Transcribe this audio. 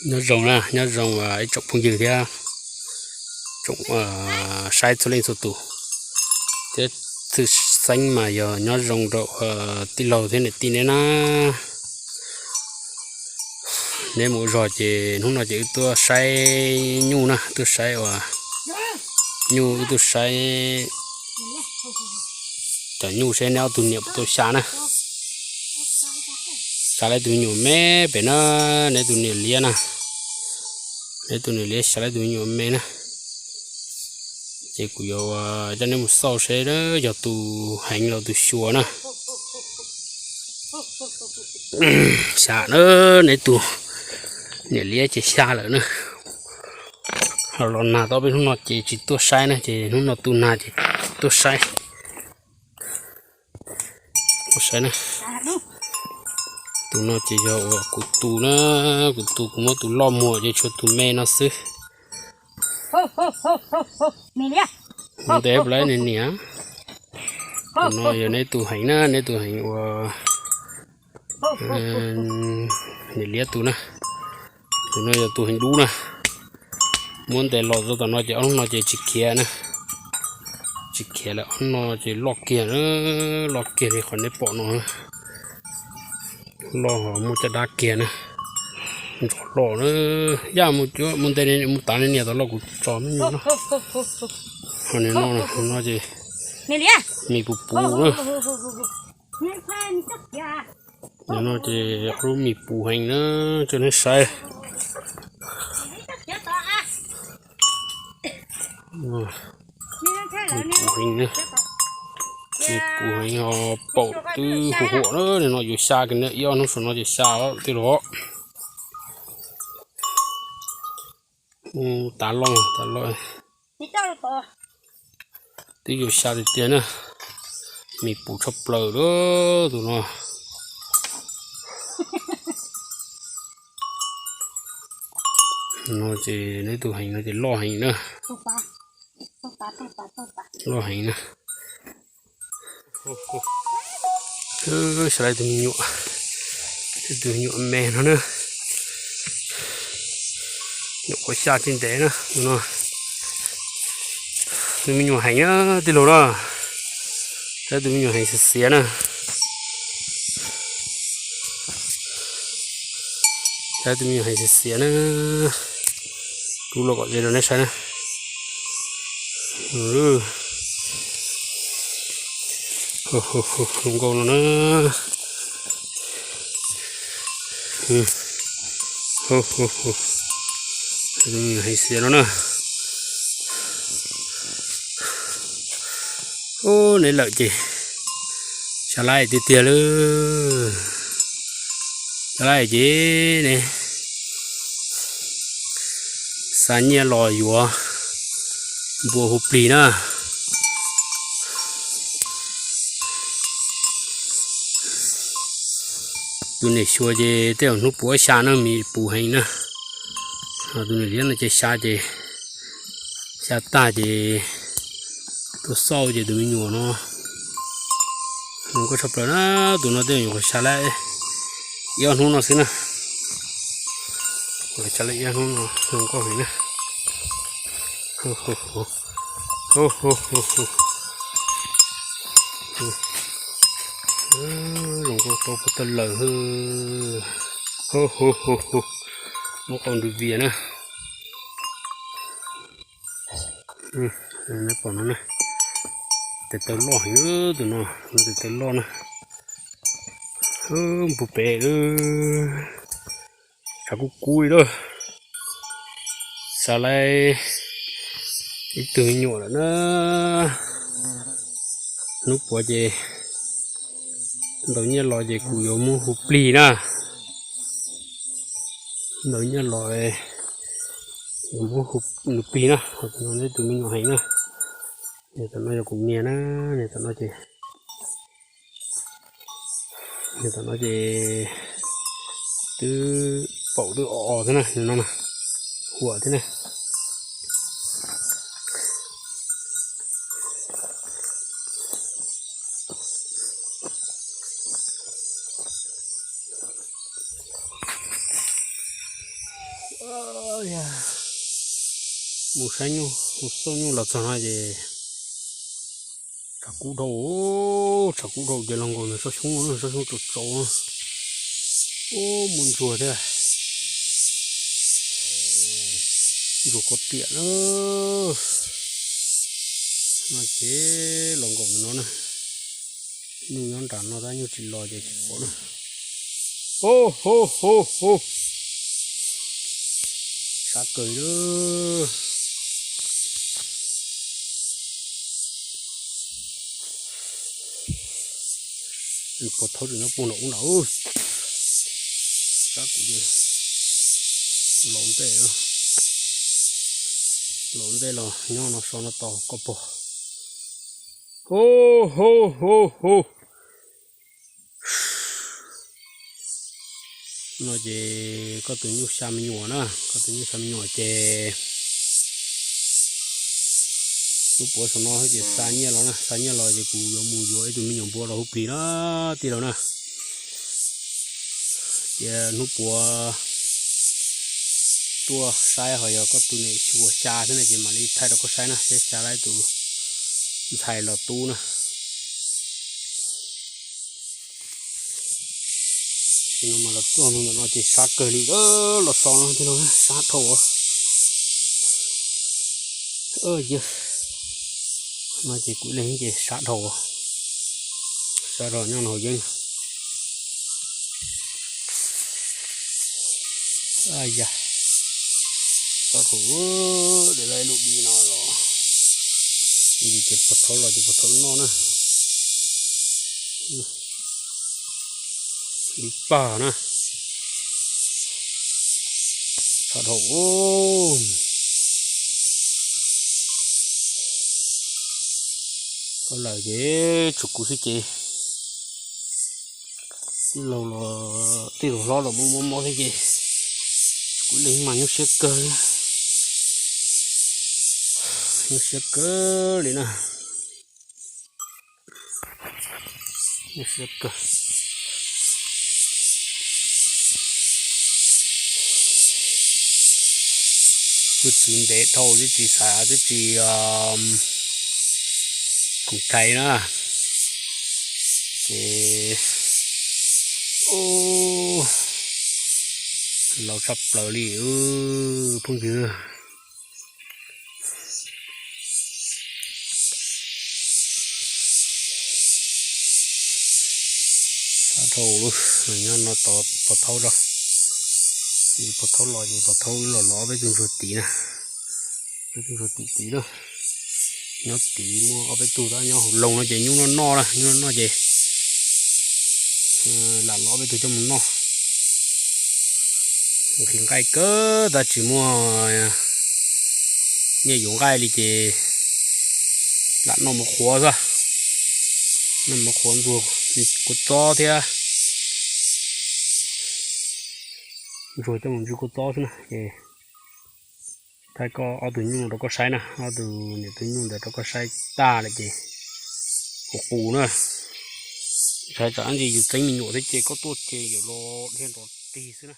Nyob zoo na, nyob zoo ib tsoom phooj ywg thiab tsoom saib txhua leej txhua tus, thiab tshwj xeeb mas yog nyob zoo rau tij laug thiab niam tij neb na. Neb mus ua zog ces hnub no ces wb tuaj saib nyuj na, tuaj saib uas nyuj, wb tuaj saib cov nyuj seb neb ob tug niam puas tau xya na. Xya lawv tus me nyuam me pem na, neb tus niam liab na, neb tus niam liab xya lawv tus me nyuam me na. Ces kuv yuav coj neb mus xauj seb yog tus heev los tus xyuas na. Xya na, neb tus niam liab ces xya lawm na. Los nag tau peb hnub no ces tsis tuaj saib na, ces hnub no tu nag ces tuaj saib. Tuaj saib na. Tus no ces yog uas kuv tus na, kuv tus, kuv muab tus loj muag ces tshuav tus me no xwb. Ntev lawm ne niam. Tus no yog neb tus heev na, neb tus heev uas niam liab tus na. Tus no yog tus heev dub na. Muab ntes los rau tom no ces ob hnub no ces tsis khiav na. Tsis khiav lawm, ob hnub no ces loj kiag na, loj kiag li qhov neb pom no. Loj ho muaj caj dab kiag na. Ntsos loj na. Yaj mus cuab mus ntes, mus tav niam tom loj kuv tso me nyuam no. Ho nim no no ces mis puv puv na. Nim no ces lub mis puv heev na, tso neb saib. Mis puv heev na, mis puv heev ho paum twb huam huam na, nim no yuav xya kiag na, ib ob hnub saum no ces xya tij laug. Mus tav loj, tav loj. Twb yuav xya tiag tiag na. Mis puv tshaj plaws lawm tus no. No ces neb tus heev no ces loj heev na. Loj heev na. Xyov lawv tus me nyuam, tus me nyuam me no na. Nyuam qhuav xya tsis ntev na tus no. Tus me nyuam heev na tij laug na. Lawv tus me nyuam heev xiav xiav na. Lawv tus me nyuam heev xiav xiav na. Rub los kom ze rau neb saib na. Zoo nkauj no na. Heev xiav no na. Ub, neb lawm ces xya laib tiag tiag lawm. Xya laib ces ne, xa nyiaj los yuav npua hu plig na. Tus niam xyuas ces tej zaum hnub puav xya na, mis puv heev na. Tus niam liab no ces xya ces, xya tag ces tuaj xauj ces tus me nyuam no zoo nkauj tshaj plaws na. Tus no tej zaum nyuam qhuav xya laib ib ob hnub no xwb na. Xya laib ib ob hnub no zoo nkauj heev na. Zoo nkauj tau puag ta lawm. Muab qau ntws vias na. Neb pom no na, tes taw loj heev tus no, tes taw loj na. Npug pem lawm, tshav kub kub li lawm. Xya laib ib tug me nyuam lawm na. Hnub puav ces ntaus nyiaj los ces kuv yuav muab hu plig na. Ntaus nyiaj los yuav muab hu nws plig na. Tus no neb tus me nyuam heev na. Niam tam no yog kuv niam na, niam tam no ces, niam tam no ces twb paum twb o o thiab na, no huam thiab na. Mus saib nyuj, mus xauj nyuj los txog no ces tshav kub dhau, tshav kub dhau ces los nkaum ntawm tsob xyoob, tsob xyoob tsaus tsaus, ub, muaj ntsuag thiab, ntsuag koj tiam na. No ces los nkaum ntawm no na, nyuj nyob nram no tab nyuj tsis los ces tsis pom na. Hu hu hu hu, sab kawg li. Pog thaub tseem nyob puag nram ub nram, sab kuv ces los ntej, los ntej los nyob no so no tos koj pog. Hu hu hu hu. No ces koj tus nyuj xya me nyuam na, koj tus nyuj xya me nyuam ces hnub puav saum no ces xa nyiaj los na, xa nyiaj los ces kuv yuav mus yuav ib tug me nyuam npua los hu plig na, tij laug na. Ces hnub puav tuaj saib ho yog koj tus niam xyuas xya thiab na ces mam li thaij rau koj saib na, seb xya lab tus ntxhais los tub na. Tam sim no mas los txog ntawm no ces sab kawg li, los so no tij laug, sab dhau. No ces kuv ib leeg ces sab dhau, sab dhau nyob no hauv yeeb. Ya, sab dhau, de lub di no los, ces pog thaub los ces pog thaub noj na. Di pag na, sab dhau. Koj lawm ces tshuav kuv xwb ces, tij laug los, tij laug hlob los mob mob mob thiab ces, tshuav kuv ib leeg mas nyuaj siab kawg li, nyuaj siab kawg li na. Nyuaj siab kawg. Kuj txiv ntev dhau twb tsis xav twb tsis, kuv thaiv na, ces laus tshaj plaws li phooj ywg. Sab dhau, nyob no tos pog thaub tso, pog thaub los ces pog thaub los los ob peb tug ntsuag tid na, peb tug ntsuag tid tid na. Nyob tid muaj ob peb tug tab nyob hauv loog no ces nyuj noj noj na, nyuj noj noj ces lam los ob peb tug coj mus noj. Nqhis nqaij kawg tab tsis muaj nyiaj yuav nqaij li ces lam noj mov qhuav xwb, noj mov qhuav ntxuag kua txob thiab, ntxuag coj mus ntxuag kua txob xwb na ces. Thaij koj ob tug nyuj rau koj saib na, ob tug niam tug nyuj ntawd rau koj saib tag lawm ces kuv qus na. Ntshai tsam ntsis yus txeeb me nyuam thiab ces koj tuaj ces yuav los dhia nrov rig xwb na.